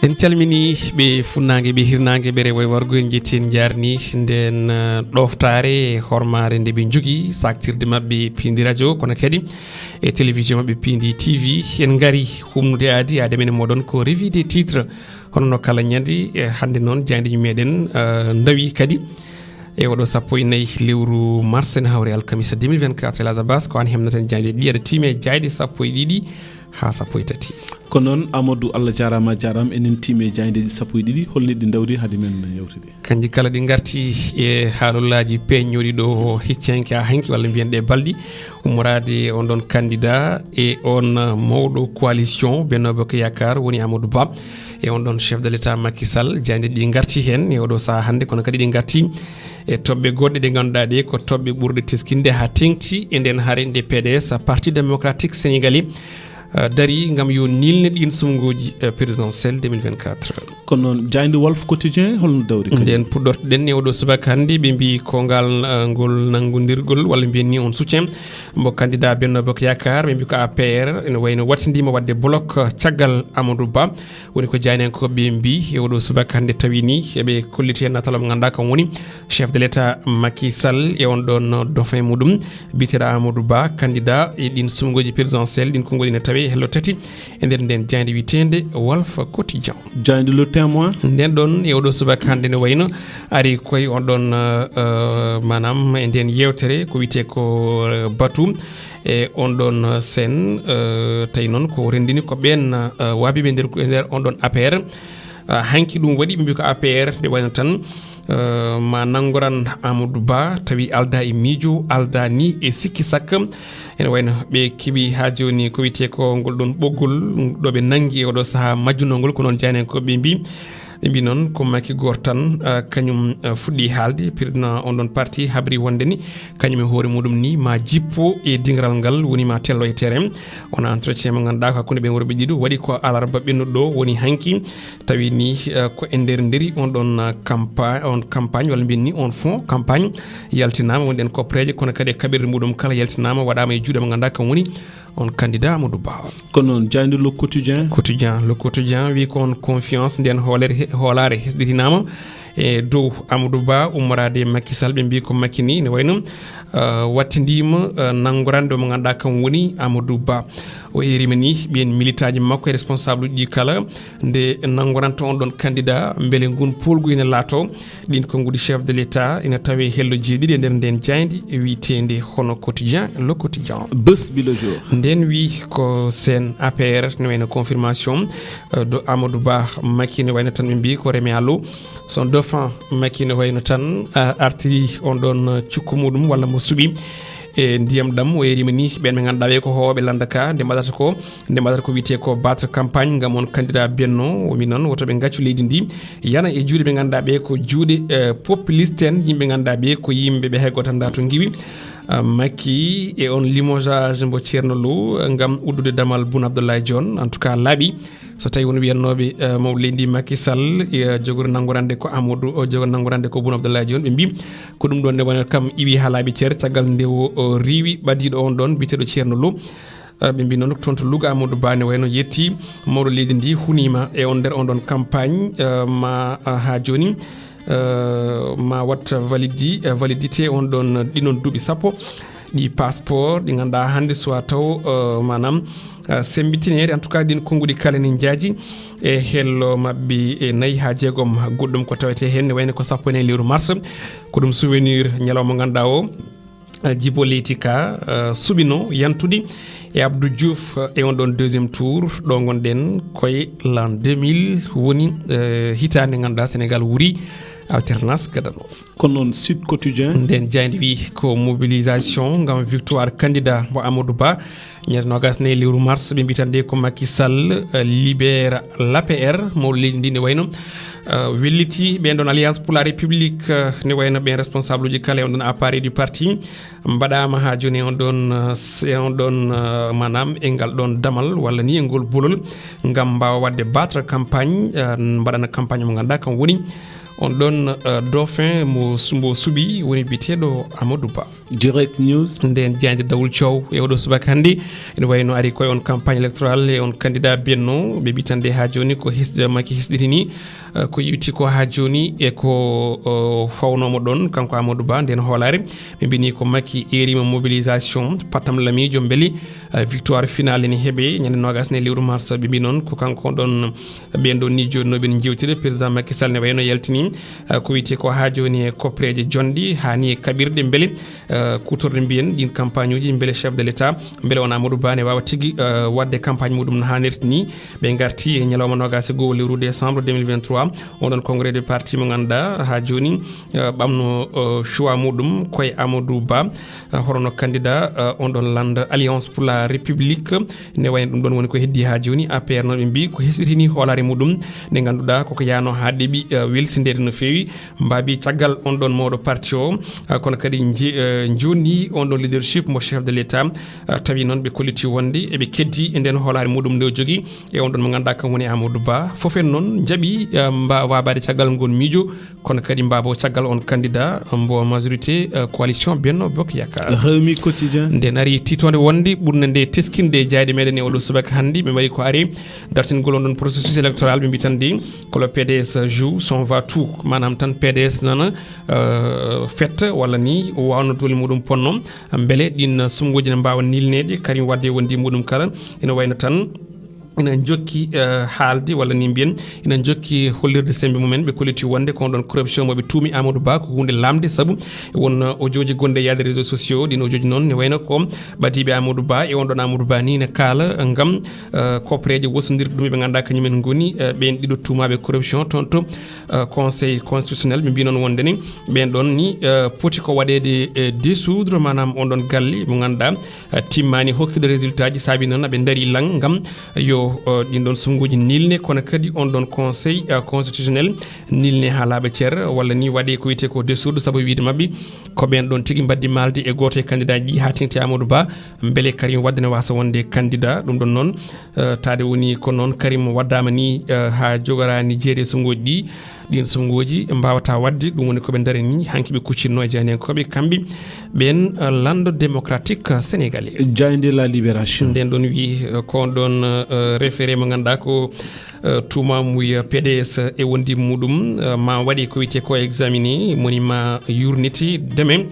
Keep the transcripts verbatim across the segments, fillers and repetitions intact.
En calmini ɓe funnaange, ɓe hirnaange, ɓe rewo e wargo. En jetti, en njaarni ndeen, eh, ɗoftaare e hormaare nde ɓe njogii, saaktirde maɓɓe piindi radio, kono kadi e télévision maɓɓe piindi T V. En ngari humnude aadi, aadi men e mooɗon ko revue des titres. Hono no kala ñande, eh, hannde noon, jaayndeeji meɗen, eh, ndawi kadi e oɗo sappo e nayi lewru mars, ene hawri alkamisa deux mille vingt-quatre. El Azabas, ko aan hemnaten jaaynde ɗiɗi, aɗa tiimi e jaaynde sappo e ɗiɗi haa sappo e tati. Ko noon, Amadou, Allah jaaraama, a jaaraama. Enen tiimi e jaayndeeji sappo e ɗiɗi, holno ɗi ndawri hade men yewtude? Kanji kala ɗi ngarti e haalolaaji peeñnooɗi ɗo hiccanke haa hanki, walla mbiyen ɗe balɗi, ummoraade e on ɗon candidat e on mawɗo coalition Benno Bokk Yaakaar, woni Amadou Ba, e on ɗon chef de l'État Macky Sall. Jaaynde ɗi ngarti heen e oɗo sahaa hannde, kono kadi ɗi ngarti e toɓɓe goɗɗe ɗe ngannduɗaa ɗe ko toɓɓe ɓurɗe teskinde haa teeŋti e nden hare nde P D S, Parti Démocratique Sénégalais, eh, dari ngam yo niilne ɗiin suɓngooji, eh, présidentielle deux mille vingt-quatre. Kono noon, jaaynde Walf Quotidien, holno dawri kadi? Nden puɗɗortoɗen e oɗo subaka hannde, ɓe mbii ko ngal, eh, ngol nanngondirgol, walla mbiyen ni on soutien mo candidat Benno Bokk Yaakaar, ɓe mbii ko A P R, ene wayno wattindiima waɗde bloc, eh, caggal Amadou Ba. Woni ko jaayndiyankooɓe mbii e oɗo subaka hannde, tawi ni eɓe kolliti heen natal mo ngannduɗaa kam woni chef de l'État Macky Sall e on ɗon dauphin muɗum biyeteeɗo Amadou Ba, candidat e ɗiin suɓngooji présidentielle. Ɗiin konngol ina tawe e hello tati e nder nden jaaynde wiyeteende Walf Quotidien. Jaaynde Le Témoin. Nden ɗon e oɗo subaka hannde ne wayno ari koye on ɗon, eh, eh, maanaam e nden yewtere ko wiyetee ko, eh, batu e on ɗon, eh, seen, eh, tawi noon ko renndini ko ɓeen, eh, waabiiɓe nder, nder on ɗon A P R. Eh, hanki ɗum waɗi ɓe mbii ko A P R nde wayno tan, eh, ma nanngoran Amadou Ba, tawi aldaa e miijo, aldaa ni e sikki sakka. Ene wayno ɓe keɓi haa jooni ko wiyetee ko ngol ɗon ɓoggol ɗo ɓe nanngi e oɗo sahaa majjunoo ngol, ko noon jaayndiyankooɓe mbii. Ɓe mbii noon ko Macky gooto tan, eh, kañum, eh, fuɗɗii haalde. Président on ɗon parti habri wonde ni kañum e hoore muɗum ni ma jippo e dingiral ngal, woni ma tello e terrain. On entretien mo ngannduɗaa ko hakkunde ɓen worɓe ɗiɗo waɗi ko alarba ɓennuɗo ɗo woni hanki. Tawi ni, eh, ko e nder nderi on ɗon, eh, campa-, on campagne, walla mbiyen ni on fond campagne yaltinaama, wonɗen koppereeje, kono kadi e kaɓirɗe muɗum kala yaltinaama, waɗaama e juuɗe mo ngannduɗaa kam woni on candidat Amadou Ba. Kono noon, jaaynde Le Quotidien. Quotidien, Le Quotidien wi ko on confiance nden hoolere he-, hoolaare hesɗitinaama e dow Amadou Ba ummoraade e Macky Sall. Ɓe mbii ko Macky ni ne wayno, eh, wattindiima, eh, nanngoranɗo mo ngannduɗaa kam woni Amadou Ba. O eerima ni ɓeen militaaji makko e responsable uji ɗi kala nde nanngoranta on ɗon candidat, mbele ngun poolgu ina laato. Ɗin konnguɗi chef de l'État ina tawe hello jeeɗiɗi e nder nden jaaynde wiyeteende hono Quotidien, Le Quotidien. Bés bi Le Jour. Nden wi ko seen A P R ne wayno confirmation, eh, do Amadou Ba, Macky ne wayno tan ɓe mbii ko Reme Allo. Son dauphin Macky ne wayno tan, eh, artiri on ɗon, eh, cukko muɗum walla mo suɓi e ndiyam ɗam. O eerima ni ɓen ɓe ngannduɗaa ɓe ko hooɓe lannda ka, nde mbaɗata ko, nde mbaɗata ko wiyetee ko battre campagne ngam on candidat Benno. O mbii noon woto ɓe ngaccu leydi ndi yana e juuɗe ɓe ngannduɗaa ɓe ko juuɗe, eh, populiste en, yimɓe ngannduɗaa ɓe ko yimɓe ɓe hay gooto anndaa to ngiwi. Ah, Macky e on limogeage mbo Thierno Lo, eh, ngam uddude damal Boun Abdallah Dionne, en tout cas laaɓi. So tawi won wiyannooɓe, eh, mawɗo leydi Macky Sall, eh, jogori nanngorande ko Amadou, o jogori nanngorande ko Boun Abdallah Dionne, ɓe mbii ko ɗum ɗon nde wonata kam iwi haa laaɓi cer caggal nde o, o riiwi ɓadiiɗo on ɗon biyeteeɗo Thierno Lo. Eh, ɓe mbii noon toon to Louga Amadou Ba ne wayno yetti mawɗo leydi ndi huniima e on nder on ɗon campagne, eh, ma, eh, haa jooni, eh, ma watta validi-, eh, validité on ɗon ɗinon duuɓi sappo. Ɗi passeport ɗi ngannduɗaa hannde suwa taw, eh, maanaam, eh, semmbitineede. En tout cas, ɗin konnguɗi kala ne njaaji e hello maɓɓe e nayi haa jeegom. Goɗɗum ko tawetee heen ne wayno ko sappo e nayi lewru mars. Ko ɗum souvenir ñalawma mo ngannduɗaa o, eh, Djibo Leyti Ka, eh, suɓino yantude e Abdou Diouf, eh, e on ɗon deuxième tour. Ɗo ngonɗen koye l'an deux mille woni, eh, hitaande ngannduɗaa Sénégal wuuri alternance gadano. Kono noon Sud Quotidien. Nden jaaynde wi ko mobilisation ngam victoire candidat mo Amadou Ba. Ñande noogas nayi lewru mars, ɓe mbii tan de ko Macky Sall, eh, libère l'A P R, mawɗo leydi ndi ne wayno, eh, welliti ɓen ɗon Alliance pour la République, eh, ne wayno ɓen responsable uji kala e on ɗon appareil du parti. Mbaɗaama haa jooni e on ɗon, eh, s-, e on ɗon, eh, maanaam e ngal ɗon damal walla ni e ngol bolol ngam mbaawa waɗde battre campagne, eh, mbaɗana campagne mo ngannduɗaa kam woni on ɗon, eh, dauphin mo su-, mbo suɓi woni biyeteeɗo Amadou Ba. Direct News. Nden jaaynde Dawol Coow e oɗo subaka hannde ene wayno ari koye on campagne électorale e on candidat Benno, ɓe mbi tan de haa jooni ko hisde makki hisɗitini. Eh, ko yewti ko haa jooni e ko, eh, fawnoomo ɗon kanko Amadou Ba nden hoolaare, ɓe mbini ko makki eerima mobilisation patam lamiijo mbeli, eh, victoire finale ne heɓe ñande noogas ne lewru mars. Ɓe mbi noon ko kanko ɗon ɓen ɗon ni jooni no ɓen jewtide président Macky Sall ne wayno yaltini, eh, ko wiyetee ko haa jooni e koppereeje jonɗi haa ni e kaɓirɗe mbele, eh, kuutorɗe mbiyen ɗin campagne uji mbele chef de l'état mbele on Amadou Ba ne waawa tigi, eh, waɗde campagne muɗum no haanirta ni. Ɓe ngarti e ñalawma noogas e goo lewru décembre deux mille vingt-trois, on ɗon congrès de parti mo ngannduɗaa haa jooni, eh, ɓamno, eh, choix muɗum koye Amadou Ba, eh, hono candidat, eh, on ɗon lande Alliance pour la République. Ne wayno ɗum ɗon woni ko heddi haa jooni. A P R noon ɓe mbi ko hisɓitini hoolaare muɗum nde ngannduɗaa koko yaano haa ɗeɓi, eh, welsindeede no feewi. Mbaabi caggal on ɗon mawɗo parti o, eh, kono kadi nji-, eh, jonni on ɗon leadership mo chef de l'état, eh, tawi noon ɓe kolliti wonde eɓe keddi e nden hoolaare muɗum nde o jogii e on ɗon mo ngannduɗaa kam woni Amadou Ba. Fof en noon njaɓi, eh, mba-, waabaade caggal ngon miijo, kono kadi mbaabo caggal on candidat mbo majorité, eh, coalition Benno Bokk Yaakaar. Rewmi Quotidien. Nden ari tiitoonde wonde ɓurnde nde teskinde e jayde meɗen e oɗo subaka hannde, ɓe mbaɗi ko ari dartingol on ɗon processus électoral, ɓe mbi tan de ko le P D S joue son va-tout, maanaam tan P D S nana, eh, fetta walla ni wawno doole muɗum ponno, mbele ɗin sumnguuji ne mbaawa nilneede. Karim Wade e wondi muɗum kala ina wayno tan ina jokki, eh, haalde walla ni mbiyen ina jokki hollirde sembe mumen. Ɓe kolliti wonde ko on ɗon corruption mo ɓe tuumi Amadou Ba ko huunde lamde, sabu won, eh, audio ji gonɗi e yaade réseaux sociaux. Ɗin audio ji noon ne wayno ko ɓadiiɓe Amadou Ba e on ɗon Amadou Ba ni ne kaala ngam, eh, koppereeje wosondirɗe ɗum ɓe ngannduɗaa kañumen ngoni, eh, ɓeen ɗiɗo tuumaaɓe corruption toon to, eh, conseil constitutionnel. Ɓe mbi noon wonde ni ɓeen ɗon ni, eh, poti ko waɗeede, eh, dissoudre, maanaam on ɗon galle mo ngannduɗaa, eh, timmaani hokkirde résultat ji, saabi noon aɓe ndarii lan ngam yo, eh, ɗin ɗon sumnguuji nilne, kono kadi on ɗon conseil, eh, constitutionnel nilne haa laaɓa cer, walla ni waɗe ko wiyetee ko dissoudre, sabu wiyde maɓɓe ko ɓeen ɗon tigi mbaddi maalde e gooto e candidat ji haa teŋti Amadou Ba, mbele Karim Wade ne waasa wonde candidat. Ɗum ɗon noon, eh, taade woni ko noon Karim waddaama ni, eh, haa jogoraani jeeri e sumnguuji ɗi. Ɗin sumnguuji mbaawataa waɗde, ɗum woni ko ɓe ndarani, hanki ɓe kuccinno e jayniyankooɓe kamɓe ɓeen, eh, Lando Démocratique Sénégalais. Jaaynde La Libération. Nden ɗon wi, eh, ko on ɗon, eh, référé mo ngannduɗaa ko, eh, tuumaamuya P D S e wondi muɗum, eh, ma waɗi ko wiyetee ko examiné, moni ma yurniti demain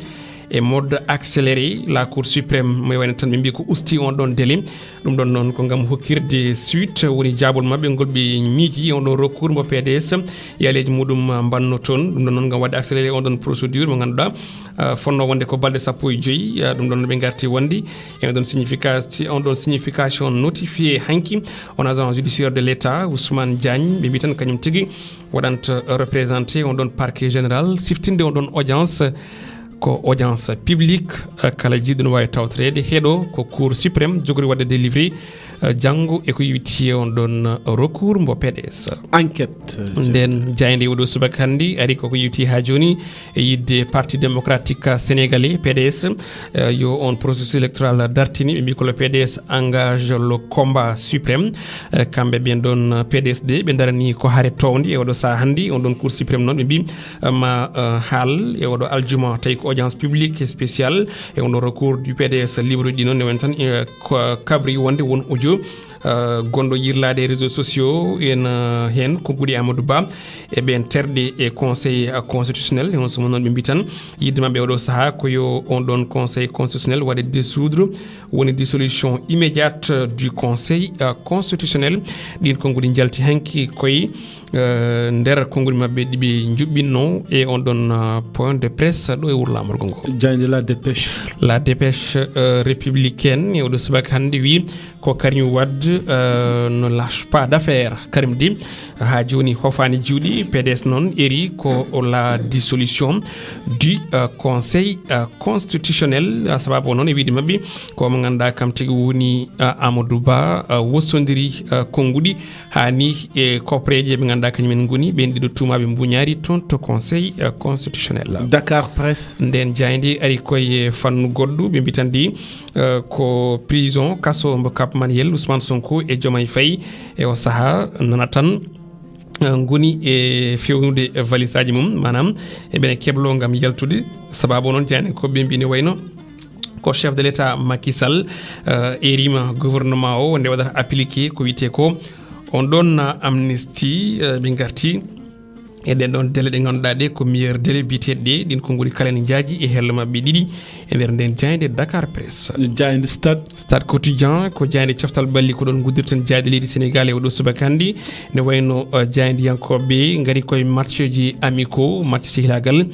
e mode accéléré. La Cour suprême mo wayno tan ɓe mbi ko usti on ɗon délai. Ɗum ɗon noon ko ngam hokkirde suite woni jaabol maɓɓe ngol ɓe miiji on ɗon recours mo P D S e yaaleeji muɗum mbanno toon. Ɗum ɗon noon ngam waɗde accéléré on ɗon procédure mo ngannduɗaa, ah, fonno wonde ko balɗe sappo e joyi. Ah, ɗum ɗon ɓe ngarti wonde e on ɗon signification, on ɗon signification notifié hanki on agent judiciaire de l'État Ousmane Diagne, ɓe mbi tan kañum tigi waɗanta représenté on ɗon parquet général siftinde on ɗon audience. Ko audience publique, eh, kala jiɗɗo no waawi tawtoreede. Heɗo ko Cour suprême jogori waɗde délivré, eh, janngo e ko yowiti on ɗon, eh, recours mbo P D S. Enquête. Nden jaaynde oɗo subaka hannde ari koko yowiti haa jooni e yidde Parti Démocratique Sénégalais, P D S, eh, yo on processus électoral dartini. Ɓe mbi ko le P D S engage le combat suprême. Eh, kamɓe ɓen ɗon, eh, P D S de, ɓe darani ko hare townde e oɗo saha hannde. On ɗon Cour suprême noon ɓe mbi, eh, ma, eh, haal e oɗo aljuma, tawi ko audience publique spéciale e on ɗon recours du P D S. Libre ɗi noon ne woni tan, eh, ko kabri wonde won audio, eh, gonɗo yirlaade e réseaux sociaux en, eh, heen konguɗi Amadou Ba e ɓeen terɗe e conseil, eh, constitutionnel. E on suman noon ɓe mbi tan yidde maɓɓe oɗo saha ko yo on ɗon conseil constitutionnel waɗe dissoudre, woni dissolution immédiate du conseil, euh, constitutionnel. Ɗin konguɗi njalti hanki koye, euh, nder konguɗi maɓɓe ɗi ɓe njuɓɓinno e on ɗon, euh, point de presse ɗo e wuro laamorgo ngo. Jaaynde La Dépêche. La Dépêche, euh, républicaine e oɗo subaka hannde wi ko Karim Wade, euh, ne lâche pas d'affaire. Karim di haa jooni hofaani juuɗe. P D S noon eri ko la dissolution du, euh, conseil, euh, constitutionnel. Ah, sababu o noon e wiide maɓɓe ko mo ngannduɗaa kam tigi woni, ah, Amadou Ba, ah, wostondiri, ah, konnguɗi haa ni e koppereeje ɓe ngannduɗaa kañumen ngoni ɓeen ɗiɗo tuumaaɓe mbuñaari toon to conseil, ah, constitutionnel. Dakar Presse. Nden jaaynde ari koye fannu goɗɗo, ɓe mbi tan de, ah, ko prison, kaso mbo Cap Manuel Ousmane Sonko e Diomaye Faye e o saha nana tan, eh, ngoni e fewnude valise aji mum, maanaam eɓene keblo ngam yaltude. Sababu o noon jaaynde ko ɓe mbi ne wayno Ko chef de l'État Macky Sall, eh, erima gouvernement o nde waɗata appliqué ko wiyetee ko on ɗon, eh, amnistie, eh, ɓe ngarti e ɗen ɗon délai ɗe ngannduɗaa ɗe ko meilleur délai biyeteeɗe ɗe, ɗin ko ngoni kala ene njaaji e hello maɓɓe ɗiɗi e nder nden jaaynde Dakar Presse. Jaaynde Stade. Stade Quotidien ko jaaynde coftal ɓalli, ko ɗon nguddirten jaaynde leydi Sénégal e oɗo subaka hannde. Ne wayno, eh, jaayndiyankooɓe ngari koye matchji amicaux, match cehilaagal.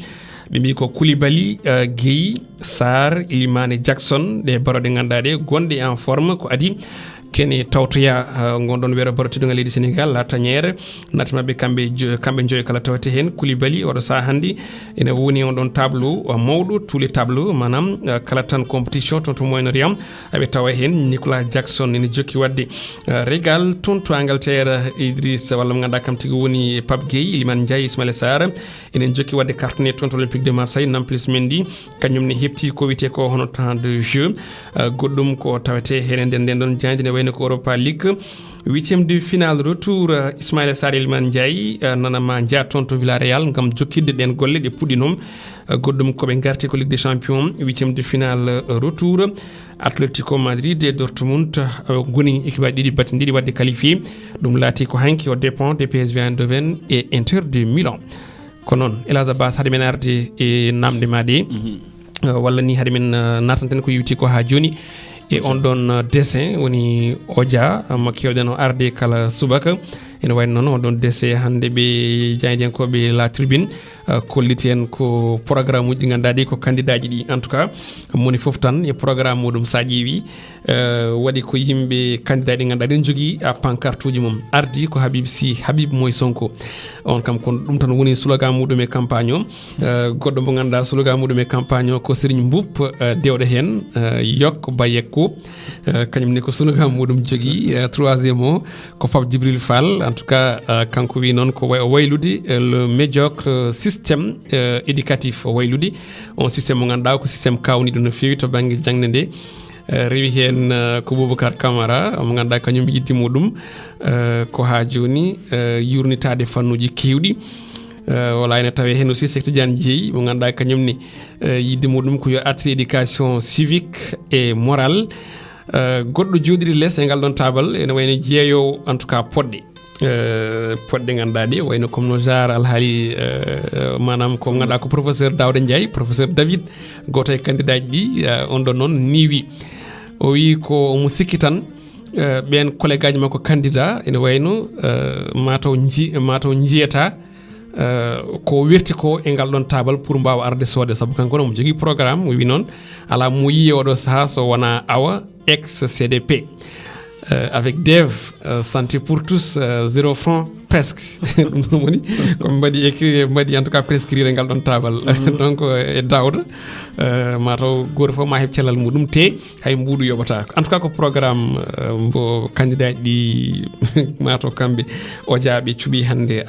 Ɓe mbiyi ko Koulibaly, eh, Gueye, Sarr, Iliman e Jackson, ɗe baroɗe ngannduɗaa ɗe gonɗe en forme ko adi kene tawtoya, eh, ngon ɗon weeɗo baro teddungal leydi Sénégal, La Tanière, naati maɓɓe kamɓe jo-, kamɓe njoyo kala tawete heen, Koulibaly, oɗo saha hannde ene woni on ɗon tableau, eh, mawɗo, tous les tableaux, maanaam, eh, kala tan compétition toon to Moyen-Orient, aɓe tawa heen Nicolas Jackson ene jokki waɗde, eh, régal toon to Angleterre, Idriss walla mo ngannduɗaa kam tigi woni Pape Gueye, Iliman Ndiaye, Ismaïla Sarr, enen jokki waɗde cartonné toon to Olympique de Marseille, Nampalys Mendy, kañum ne heɓti ko wiyetee ko hono temps de jeu, eh, goɗɗum ko tawetee heen e nder nden ɗon jaaynde ne wayno ko Europa League. Huitième de finale retour, eh, Ismaïla Sarr, Iliman Ndiaye, eh, nana ma njaha toon to Villarreal ngam jokkitde ɗen golle ɗe puɗɗi noon. Eh, goɗɗum ko ɓe ngarti ko Ligue des Champions, huitième de finale, eh, retour. Atletico Madrid e Dortmund, eh, ngoni équipe aji ɗiɗi battindiɗi waɗde qualifié. Ɗum laati ko hanki o dépend de P S V Eindhoven e Inter de Milan. Ko noon, El Hadj Abbas, hade men arde e namde ma ɗe, eh, walla ni hade men, eh, natanten ko yewti ko haa jooni e on ɗon, eh, dessin woni oja, eh, mo keewɗen o arde kala subaka. Ene wayno noon on ɗon dessin hannde ɓe jaayndiyankooɓe La Tribune, eh, kolliti en ko programme uji ɗi ngannduɗaa ɗi ko candidat ji ɗi. En tout cas, moni fof tan e programme muɗum sa ƴeewi, eh, waɗi ko yimɓe candidat ɗi ngannduɗaa ɗi jogii, ah, pancarte uji mum. Ardi ko Habib Sy, Habib Moy Sonko. On kam ko ɗum tan woni slogan muɗum e campagne o. Eh, goɗɗo mo ngannduɗaa slogan muɗum e campagne o ko Serigne Mboup, eh, dewɗo heen, eh, yok bayekko. Eh, kañum ne ko slogan muɗum jogii, eh, troisième o ko Pape Djibril Fall. En tout cas, eh, kanko wi noon ko way-, waylude, eh, le médiocre système, eh, éducatif o waylude. On système mo ngannduɗaa ko système kawniɗo no feewi to bannge jaŋde nde. Eh, rewi heen, eh, ko Boubacar Camara, mo ngannduɗaa kañum yidde muɗum, eh, ko haa jooni, eh, yurnitaade fannuuji keewɗi. Eh, wala ene tawee heen aussi Cheikh Tidiane Dièye, mo ngannduɗaa kañum ne, eh, yidde muɗum ko yo artir éducation civique et morale. Eh, goɗɗo jooɗiiɗo les e ngal ɗon taabal, ene wayno jeeyo, en tout cas, poɗɗe. Eh, poɗɗe ngannduɗaa ɗe, wayno comme no genre alhaali, eh, maanaam ko ngannduɗaa ko professeur Daouda Ndiaye, professeur David, gooto e candidat ji ɗi, eh, on ɗon noon niwi. O wi ko omo sikki tan, eh, ɓeen collègue aji makko candidat ene wayno, eh, mataw nji-, mataw njiyata, eh, ko werti ko e ngal ɗon taabal pour mbaawa arde soode. Sabu kanko noon omo jogii programme, o wi noon alaa mo yiyi oɗo sahaa so wonaa awa ex C D P. Euh, avec Dev, euh, santé pour tous, euh, zéro franc presque. Ɗum ɗum woni ko ɓe mbaɗi écrit, ɓe mbaɗi en tout cas prescrire ngal ɗon taabal. Donc, euh, e Daouda, euh, mataw gooto fof ma heɓ cellal muɗum te hay mbuuɗu yoɓata. En tout cas ko programme, euh, mbo candidat ɗi mataw kamɓe o jaaɓe cuɓi hannde.